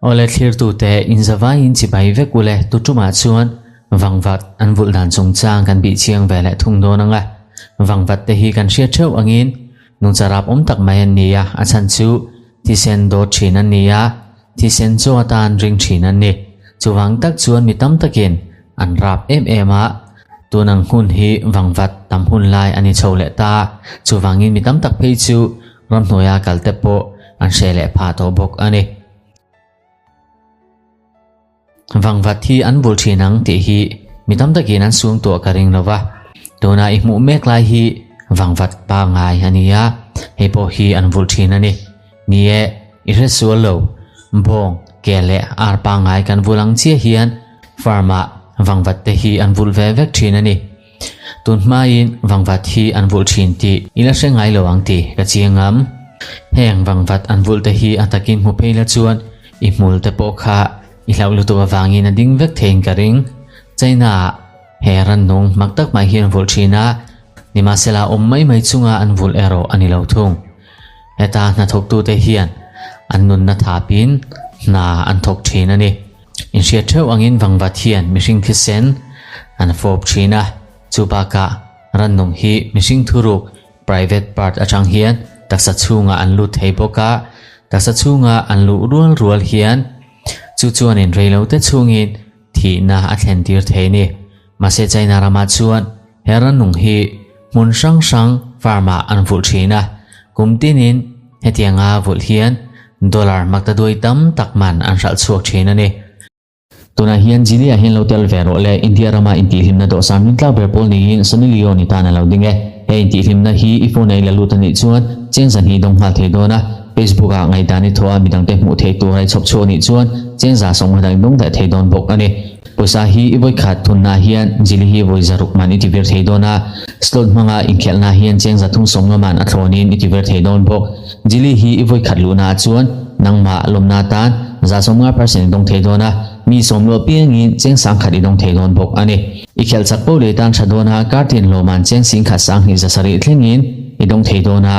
Awle thlirtute inzavaiin chibai vek ule tutumah chuan Vangvat an vulh dan chungchang kan bih chiang ve leh thung dawn ang a. Vangvat te hi kan hriat theuh angin nungcha rap awm tak mai an ni a, a chhan chu thisen dawt thin an ni a, thisen chaw atan ring thin an ni. Chuvang tak chuan mi tam takin an rap em em a, tun ang hun hi vangvat tam hun lai a ni chho leh ta. Chuvangin mi tam tak phei chu ramhnuaia kal te pawh an hre leh phah tawh bawk a ni. Vangvat hi an bul thin ang tih hi mi tam takin an sum tuah ka ring lo va, tuna i hmuh mek lai hi vangvat pangngai a ni a, hei pawh hi an vulh thin a ni. Ni e, i hre sual lo, bawng, ke leh ar pangngai kan vulh ang chiah hian farm ah vangvat te hi an vulh ve vek thin a ni. Tun hmain vangvat hi an vulh thin tih i la hre ngai lo ang tih ka chiang ngam. Heng vangvat an vulh te hi a takin hmu phei la chuan i hmul te pawh kha i hlauh lutuk avangin a ding vek theiin ka ring. China ah he rannung mak tak mai hi an vulh thin a, nimahsela awm mai mai chunga an vulh erawh a ni lo thung. Heta hnathawktute hian an nunna thapin hna an thawk thin a ni. Inhriat theuh angin vangvat hian mihring thisen an fawp thin a, chu bakah rannung hi mihring thuruk private part atang hian taksa chhungah an lut thei bawk a, taksa chhunga an luh rual rual hian chu chuanin reilote chhungin thihna a thlen tir thei a ni. Mahse China ramah chuan he rannung hi hmun hrang hrang farm ah an vulh thin a, kum tinin hetianga vulh hian dollar makta duai tam tak man an hralh chhuak thin a ni. Tunah hian Jili ah hian lo tel ve rawh le, India rama intihhlimna dawhsan rintlak ber pawl niin Sunny Leone tan a lo ding e. He intihhlimna hi i phone a i la lut a nih chuan cheng zahnih dawng nghal thei dawn a, Facebook ah ngaihdan i thawh a midangte hmuh theih tur a i chhawp chhuak nih chuan cheng za sawmnga dang i dawng daih thei dawn bawk a ni. Pawisa hi i vawikhat thunna hian Jili hi vawi zaruk man i ti vir thei dawn a, slot hmanga inkhelhna hian cheng zathum sawmnga man a thlawnin i ti vir thei dawn bawk. Jili hi i vawikhat luhna ah chuan nangmah lawmna atan 90 percent i dawng thei dawn a, mi sawmluah piangin cheng sangkhat i dawng thei dawn bawk a ni. I khelh chak poh leh tan tha dawn a, kartin lawman cheng singkhat sanghnih zasarih thlengin i dawng thei dawn a,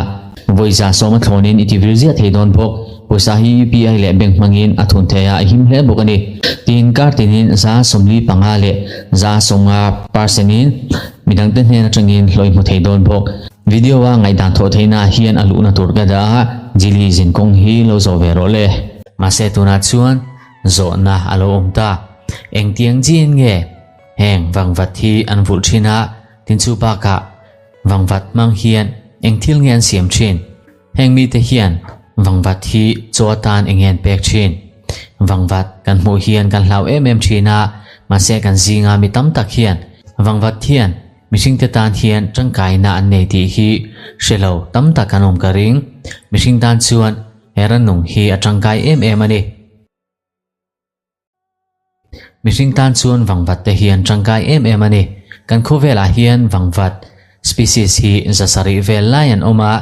vawi 70 a thlawnin i ti vir ziah thei dawn bawk. Pawisa hi UPI leh bank hmangin a thun thei a, a him hle bawk a ni. Tin, kar tinin 45 leh 50 percent-in midangte hnen atangin hlawh i hmu thei dawn bawk. Video a ngaihdan thawh theihna ah hian a luhna tur ka dah a, Jili zinkawng hi lo zawh ve rawh le. Mahse tunah chuan zawhna a lo awm ta. Engtiang chiin nge heng vangvat hi an vulh thin a, tin chu bakah vangvat hmang hian eng thil nge an siam thin? Heng mite hian vangvat hi chaw atan eng nge an pek thin? Vangvat kan hmuh hian kan hlau em em thin a, mahse kan zinga mi tam tak hian vangvat hian Mihringte tan hian tangkaina an nei tih hi hre lo tam tak an awm ka ring. Mihring tan chuan he rannung hi a tangkai em em a ni. Mihring tan chuan vangvat te hi an tangkai em em a ni. Kan khawvelah hian vangvat species hi zasarih vel lai an awm a,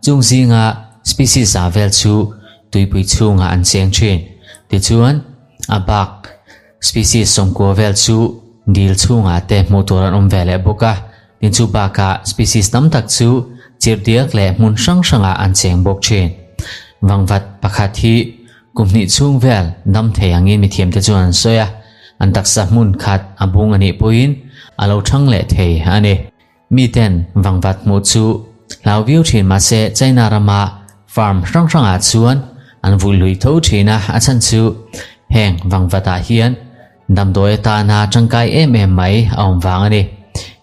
chung zinga species za vel chu tuipui chhungah an cheng thin. Tichuan, a bak Species sawmkua vel chu dil chhungah te hmuh tur an awm ve leh bawk a, tin chu bakah species tam tak chu chirhdiak leh hmun hrang hrangah an cheng bawk thin. Vangvat pakhat hi kum hnih chhung vel dam thei angin mithiamte chuan an sawi a, an taksa hmun khat a bung a nih pawhin a lo thang leh thei a ni. Miten vangvat hmuh chu hlau viau thin mahse China rama farm hrang hrangah chuan an vulh lui tho thin a, a chhan chu heng vangvatah hian damdawi atana tangkai em em mai a awm vang a ni.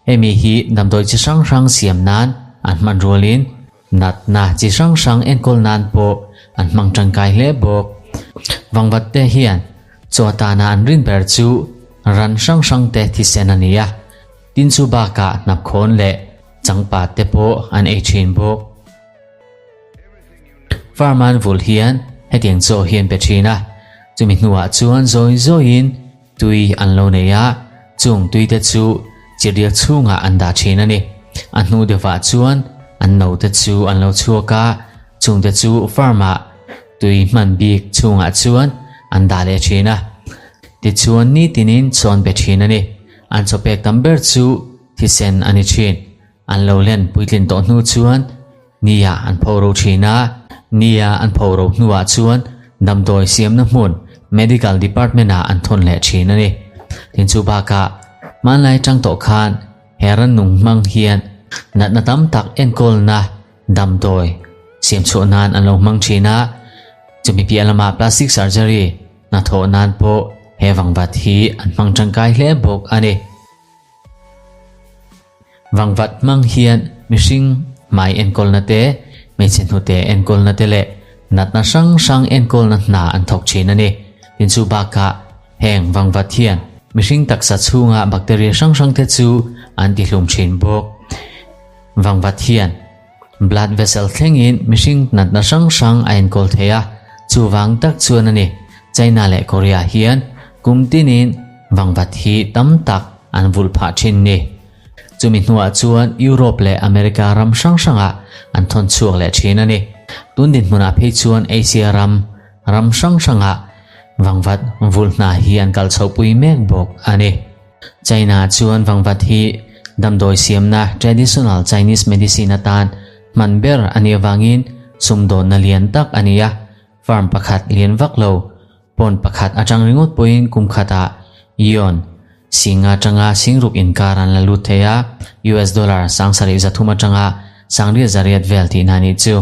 Hemi hi damdawi chi hrang hrang siam nan an hman rualin natna chi hrang hrang enkawl nan pawh an hmang tangkai hle bawk. Vangvat te hian chaw atana an rin ber chu ran hrang hrang te thisen a ni a. Tin chu bakah hnapkhawn leh changpat te pawh an ei thin bawk. Farm-an vul hian hetiang chaw hi an pe thin a, chumi hnuah chuan zawi zawiin tui an lo nei a, chung tui te chu chirhdiak chhungah an dah thin a ni. A hnu deuhah chuan an no te chu an lo chhuak a, chung te chu farm-ah tui hman bik chhungah chuan an dah leh thin a. Tichuan nitinin chawn pe thin a ni. An chawpek tam ber chu thisen a ni thin. An lo len puitlin tawh hnu chuan nia an pho ro thin a. Nia an pho ro hnuah chuan damdawi siamna hmun Medical Department ah an thawn leh thin a ni. Tin chu bakah hmanlai tang tawh khan he rannung hmang hian natna tam tak enkawlna damdawi siam chhuah nan an lo hmang thin a, chumi piah lamah plastic surgery hnathawh nan pawh he vangvat hi an hmang tangkai hle bawk a ni. Vangvat hmang hian mihring hmai enkawlna te, hmeichhe hnute enkawlna te leh natna hrang hrang enkawlna hna an thawk thin a ni. Tin chu bakah heng vangvat hian mihring taksa chhunga bacteria hrang hrang te chu an tihlum thin bawk. Vangvat hian blood vessel thlengin mihring natna hrang hrang a enkawl thei a, chuvang tak chuan a ni. China leh Korea hian kum tinin vangvat hi tam tak an vulh phah thin ni. Chumi hnuah chuan Europe leh America ram hrang hrangah an thawn chhuak leh thin a ni. Tun dinhmunah phei chuan Asia ram ram hrang hrangah vangvat vulh hna hi an kal chhohpui mek bawk a ni. China chuan vangvat hi damdawi siamna traditional Chinese medicine atan hman ber a nih avangin sumdawnna lian tak a ni a, farm pakhat lian vak lo, pond pakhat atang ringawt pawhin kum khatah yuan sing atanga singruk inkar an la lut thei a, US dollar sangsarih zathum atanga sangriat zariat vel tihna a nih chu.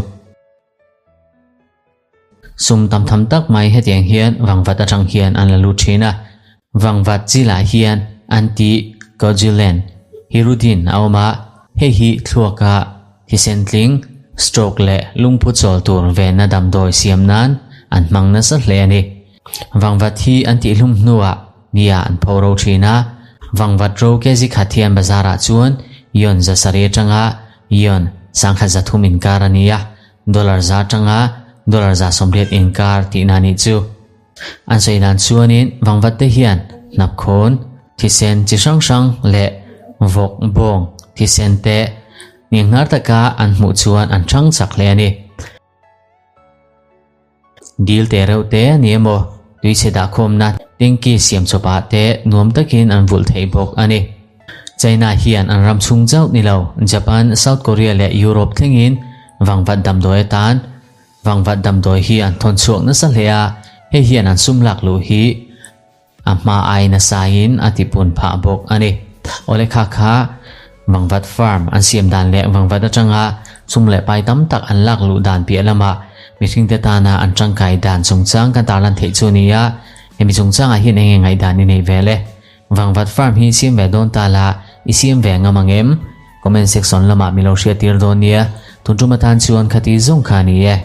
Sum tam tham tak mai hetiang hian vangvat atang hian an la lut thin a, vangvat chilah hian anticoagulant hirudin a awm a, hei hi thluaka thisen tling, stroke leh lungphu chawl tur venna damdawi siam nan an hmang nasa hle a ni. Vangvat hi an tihhlum hnuah nia an pho ro thin a, vangvat ro kg khat hian bazar ah chuan yuan zasarih atanga yuan sangkhat zathum inkar a ni a, Dollar za atanga dollar 180 inkar tihna nih chu. An sawi dan chuanin vangvat te hian hnapkhawn, thisen chi hrang hrang leh vawk bawng thisen te hnianghnar taka an hmuh chuan an hrang chak hle a ni. Dil te reuh te a ni emaw tuichhe dahkhawmna tanky siam chawpah te nuam takin an vulh thei bawk a ni. China hian an ram chhung chauh ni lo, Japan, South Korea leh Europe thlengin vangvat damdawi atan vangvat damdawi hi an thawn chhuak nasa hle a, hei hian an sum lak luh hi a hma ai nasain a tipun phah bawk a ni. Awle kha kha vangvat farm an siam dan leh vangvat atanga sum leh pai tam tak an lak luh dan piah lamah mihringte tana an tangkai dan chungchang kan tarlan theih chu a ni a, hemi chungchangah hian eng nge ngaihdan i nei vel e? Vangvat farm hi siam ve dawn ta la, i siam ve ngam ang em? Comment section lamah mi lo hriat tir dawn nia, tun tum atan chuan khati zawng kha a ni e.